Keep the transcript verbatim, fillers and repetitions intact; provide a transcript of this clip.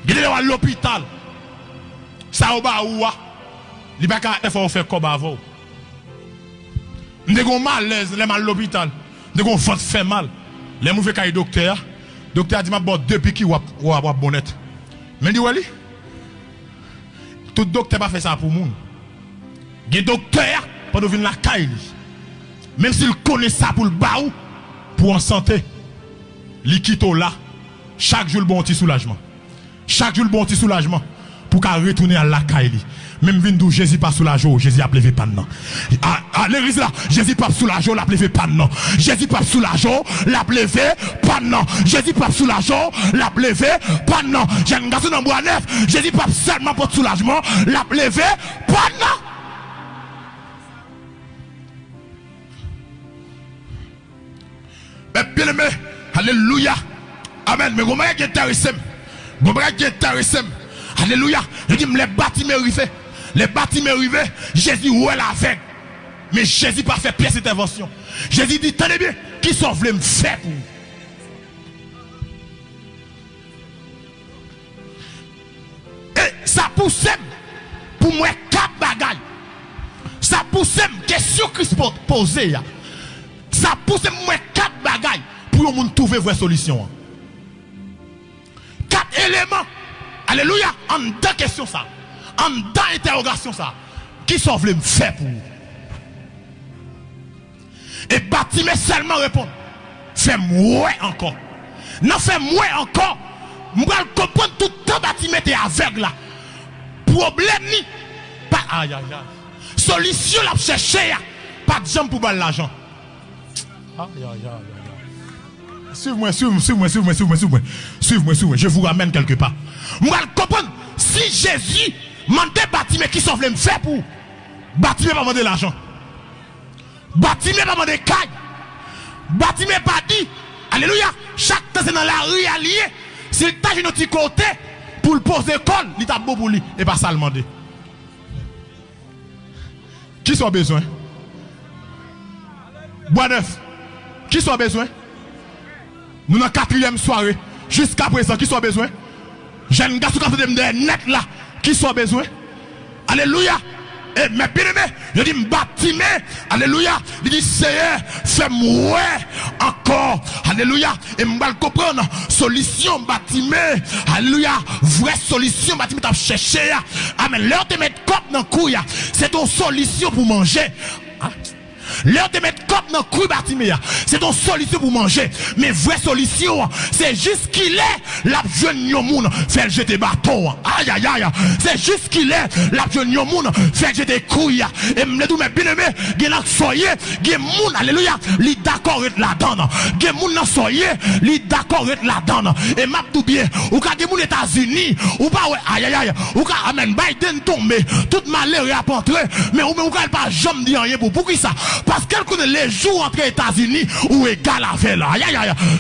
Gen de lè w al lopital, sa yo ba ou a, li pa ka fè w fè kòb avè w. M te gen yon malèz lè m al lopital. M te gen yon vant fè mal. Lè m rive kay doktè a, doktè a di, "M ap ba w de piki, w ap, w ap, w ap bon nèt." Men li wè li. Tout doktè pa fè sa pou moun. Gen doktè a, pandan w vin lakay li, menm si l konnen sa pou l ba ou, pou w an sante, li kite w la. Chak jou l ba w yon ti soulajman. Chak jou l ba w yon ti soulajman pou w ka retounen al lakay li. Men m vin di w, Jezi pa soulaje w, Jezi ap leve pàn nan. A, a legliz la, Jezi p ap soulaje w, l ap leve pàn nan. Jezi p ap soulaje w, l ap leve pàn nan. Jezi p ap soulaje w, l ap leve pàn nan. Jèn gason nan Bwa Nèf, Jezi p ap sèlman pote soulajman, l ap leve pàn nan. Men byeneme, alelouya, amèn. Men gon bagay ki enterese m. Gon bagay ki enterese m. Alelouya. Yo di m lè Batime rive, lè Batime rive, Jezi wè l avèg. Men Jezi pa fè pyès entèvansyon. Jezi di, "Tande byen, kisa w vle m fè pou ou?" E sa pouse m pou m wè kat bagay. Sa pouse m, kesyon Kris po-, poze a. Sa pouse m wè kat bagay pou yon moun twouve vrè solisyon an. Kat eleman, alelouya, anndan kesyon sa, anndan entèwogasyon sa. Kisa w vle m fè pou ou? E Batime sèlman reponn, "Fè m wè ankò." Nan "fè m wè ankò", m pral konprann tout tan Batime te avèg la, pwoblèm li pa, ayayay, solisyon l ap chèche a pa t janm pou ba l lajan. Ayayay. Suiv mwen, suiv, suiv mwen, suiv mwen, suiv mwen, suiv mwen. Suiv mwen, suiv mwen. Je vous ramène quelque part. M pral konprann si Jezi mande Batime, "Kisa w vle m fè pou ou?" Batime pa mande lajan. Batime pa mande kay. Batime pa di, alelouya, chak tan se nan lari a li ye. Si l ta jwenn yon ti kote pou l poze kò l, li t ap bon pou li. E pa sa l mande. Kisa w bezwen? Bwa Nèf, kisa w bezwen? Nou nan katriyèm sware. Jiskaprezan, kisa w bezwen? Jèn gason k ap tande m dèyè nèt la, kisa w bezwen? Alelouya! E, men byeneme, yo di m Batime, alelouya, li di, "Seyè, fè m wè ankò." Alelouya! E m pral konprann solisyon Batime, alelouya, vrè solisyon Batime t ap chèche a. Amèn. Lè yo te met kòb nan kwi a, se t on solisyon pou manje. A? Lè yo te met kòb nan kwi Batime a, se t on solisyon pou manje. Men vrè solisyon an, se jiskilè l ap jwenn yon moun fè l jete baton an. Ayayay! Se jiskilè l ap jwenn yon moun fè l jete kwi a. E m vle di w, men byeneme, gen nan sa w ye, gen moun, alelouya, li dakò ret ladan l. Gen moun nan sa w ye, li dakò ret ladan l. E m ap di w byen, ou ka gen moun Etazini, ou pa wè, ayayay, ou ka, amèn, Biden tonbe, tout malere ap antre, men ou menm ou ka pa janm di anyen pou, poukisa? Paske l konnen lejou w antre Etazini, ou egal avè l. Ayayay!